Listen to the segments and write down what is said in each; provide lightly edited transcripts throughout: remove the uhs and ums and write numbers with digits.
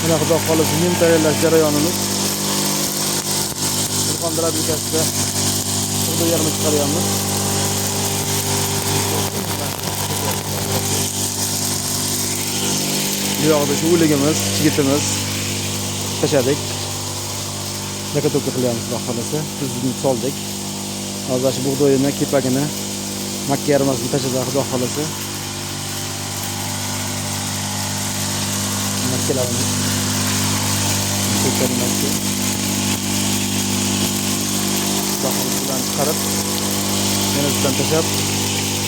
Mana xudo xohlasa yem tayyorlash jarayonimiz. Surxon drabikasida bug'doy yarma chiqaryapmiz. Bu yoqda shu o'ligimiz, chigitimiz tashladik. Zakatoka qilyapmiz xudo xohlasa. Tuzini soldik. Hozir shu bug'doyini, kepagini, makka yarmasini tashlasak xudo xohlasa. Makkalarimiz. Ko'kari makka. Xudo xohlasa bularni chiqarib, yana ustidan tashlab,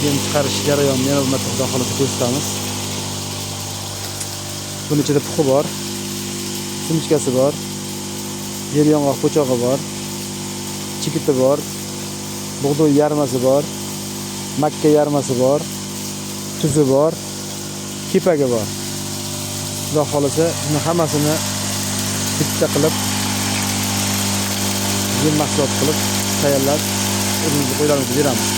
yem chiqarish jarayonini yana bir marta xudo xohlasa ko'rsatamiz. Buni ichida puxi bor, simichkasi bor, yer yong'oq po'chog'i bor, chigiti bor, bug'doy yarmasi bor, makka yarmasi bor, tuzi bor, kepagi bor. Xudo xohlasa buni hammasini bitta qilib yem mahsulot qilib tayyorlab o'zimizni qo'ylarimizga beramiz.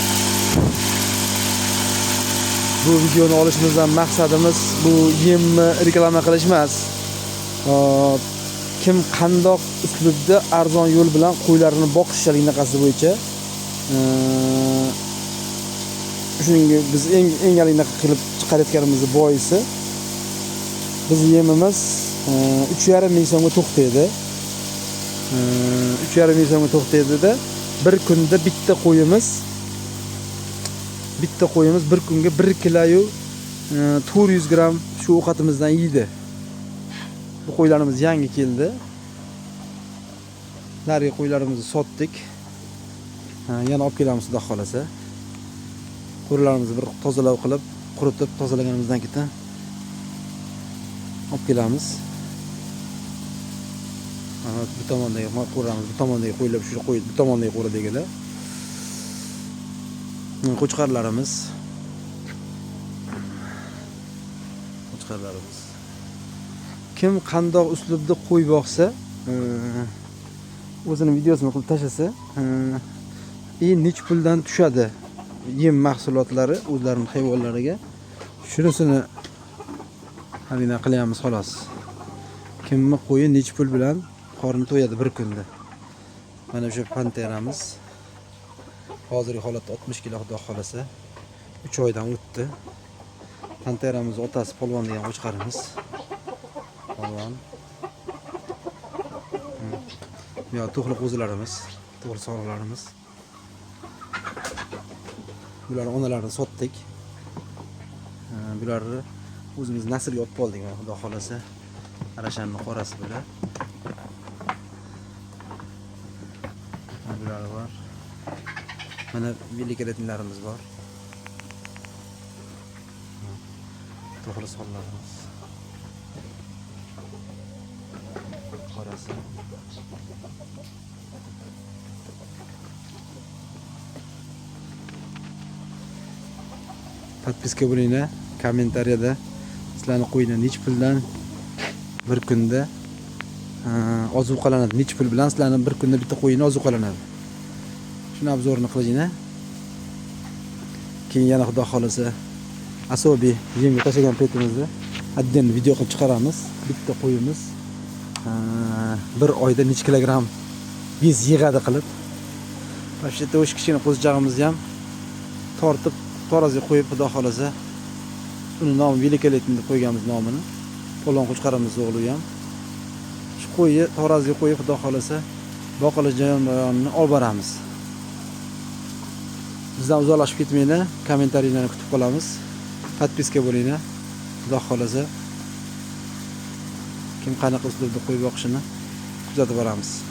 Bu videoni olishimizdan maqsadimiz bu yemni reklama qilish emas. Kim qandoq uslubda arzon yo'l bilan qo'ylarini boqish qasi bo'yicha shunga biz eng anaqa qilib chiqarayotganimizni boisi bizni yemimiz 3,5 ming so'mga to'xtaydi. 3,5 ming so'mga to'xtaydida bir kunda bitta qo'yimiz bir kunga 1 kiloyu 400 gramm shu ovqatimizdan yeydi. Bu qo'ylarimiz yangi keldi. Narigi qo'ylarimizni sotdik. Yana olib kelamiz xudo xohlasa. Qo'rilarimizni bir tozalab qilib, quritib tozalaganimizdan keyin olib kelamiz. Mana bu tomondagi qo'ramiz, bu tomondagi qo'ylar shu qo'y, bu tomondagi qo'radagilar. Qo'chqorlarimiz. Qo'chqorlarimiz. Kim qandoq uslubda qo'y boqsa, o'zini videosini qilib tashlasa, nech puldan tushadi yem mahsulotlari o'zlarining hayvonlariga. Shunisini halina qilyapmiz xolos. Kimni qo'yi nech pul bilan qorni to'yadi bir kunda. Mana o'sha panteramiz. Hozirgi holatda 60 kilo xudo xohlasa. 3 oydan o'tdi. Panteramiz otasi polvon degan qo'chqorimiz. Polvon. Bu yoq to'xli qo'zilarimiz, to'xli sog'liqlarimiz. Bularni onalarini sotdik. Bularni o'zimiz naslga olib qoldik, mana xudo xohlasa. Arashanni qorasi bular. Bular bor. Mana velikoletlarimiz bor. To'xli sonlarimiz. Qorasi. Podpiska bo'linglar, kommentariyada sizlarni qo'yinglar nech puldan bir kunda ozuqalanadi, nech pul bilan sizlarni bir kunda bitta qo'yini ozuqalanadi. Shuni obzorini qilinglar. Keyin yana xudo xohlasa asobiy yemga tashlagan paytimizda отдельно video qilib chiqaramiz. Bitta qo'yimiz bir oyda necha kilogramm bez yig'adi qilib. Mana shu yerda o'sha kichkina qo'zichog'imizni ham tortib taroziga qo'yib xudo xohlasa uni nomi Velikoletni deb qo'yganmiz nomini. Polvon qo'chqorimiz o'g'li ham. Shu qo'yni taroziga qo'yib xudo xohlasa boqilish jarayonini olib boramiz. Bizdan uzoqlashib ketmanglar, kommentariylarni kutib qolamiz. Podpiska bo'linglar. Xudo xohlasa kim qanaqa uslubda qo'y boqishini kuzatib boramiz.